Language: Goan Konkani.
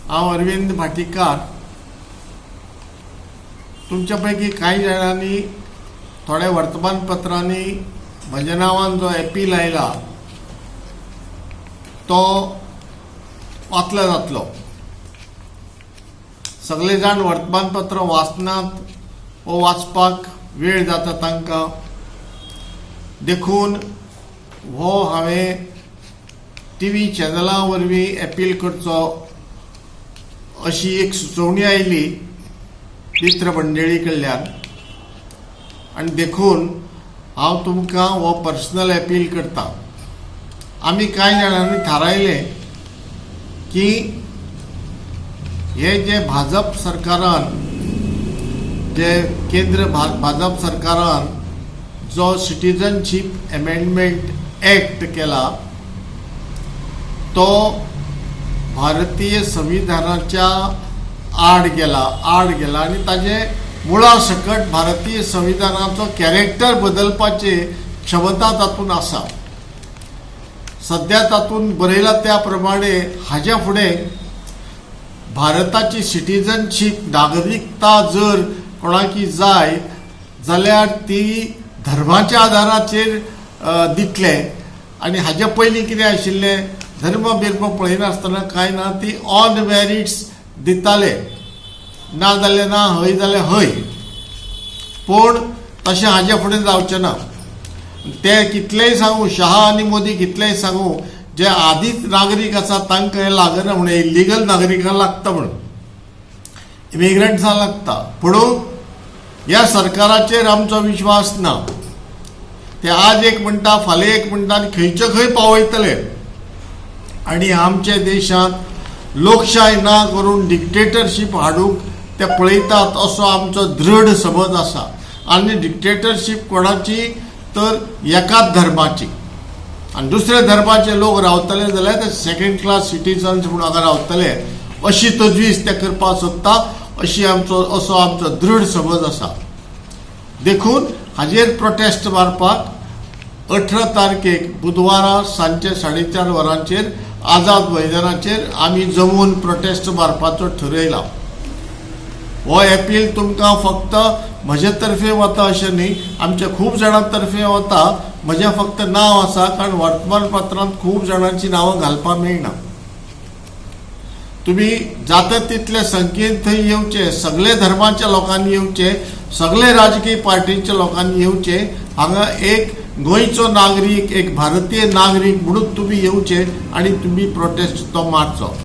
हांव अरविंद भाटीकार. तुमच्या पैकी कांय जाणांनी थोड्या वर्तमानपत्रांनी म्हज्या नांवान जो एपील आयला तो वाचला जातलो. सगळे जाण वर्तमानपत्र वाचनात वो वाचपाक वेळ जाता तांकां, देखून हो हांवें टीव्ही चॅनला वरवीं अपील करचो अशी एक सुचोवणी आयली मित्र मंडळी कडल्यान आनी देखून हांव तुमकां हो पर्सनल अपील करता. आमी कांय जाणांनी थारायलें की हे जे भाजप सरकारान, जे केंद्र भाजप सरकारान जो सिटीजनशीप अमेंडमेंट एक्ट केला तो भारतीय संविधानाच्या आड गेला आनी ताजे मुळा सकट भारतीय संविधानाचो कॅरेक्टर बदलपाचे क्षमता तातूंत आसा. सद्या तातूंत बरयला त्या प्रमाणे हाज्या फुडें भारताची सिटीजनशीप, नागरिकता जर कोणाकी जाय जाल्यार ती धर्माच्या आधाराचेर दितले. आनी हाज्या पयलीं कितें आशिल्लें, धर्म बिर्म पळयनासतना कांय ना, ती ऑन मॅरिट्स दिताले, ना जाल्यार ना, हय जाल्यार हय. पूण तशें हाज्या फुडें जावचें ना. ते कितलेय सांगू, शहा आनी मोदी कितलेय सांगू, जे आदींच नागरीक आसा तांकां हें लागना म्हणून, इल्लिगल नागरिकांक लागता म्हणून, इमिग्रंट्सांक लागता. पूण ह्या सरकाराचेर आमचो विश्वास ना. ते आज एक म्हणटा, फाल्यां एक म्हणटा आनी खंयचे खंय पावयतले आनी आमच्या देशांत लोकशाय ना करून डिक्टेटरशीप हाडूंक ते पळयतात असो आमचो दृढ समज आसा. आनी डिक्टेटरशीप कोणाची तर एकाच धर्माची, आनी दुसऱ्या धर्माचे लोक रावतले जाल्यार ते सेकंड क्लास सिटीजन्स म्हणून हांगा रावतले अशी तजवीज ते करपाक सोदता, अशी आमचो असो आमचो दृढ समज आसा. देखून हाजेर प्रोटेस्ट मारपाक 18 तारखेक बुधवारा सांजचे 4:30 वरांचेर आझाद मैदानाचेर आमी जमून प्रोटेस्ट मारपाचो ठरयला. हो अपील तुमकां फक्त म्हजे तर्फे वता अशें न्ही, आमच्या खूब जाणां तर्फे वता. म्हजें फक्त नांव आसा, कारण वर्तमानपत्रांत खूब जाणांची नांवां घालपाक मेळना. तुमी जाता तितले संख्येन थंय येवचे, सगळे धर्माच्या लोकांनी येवचे, सगळे राजकीय पार्टीच्या लोकांनी येवचे. हांगा एक गोंयचो नागरीक, एक भारतीय नागरीक म्हणून तुमी येवचे आनी तुमी प्रोटेस्ट तो मारचो.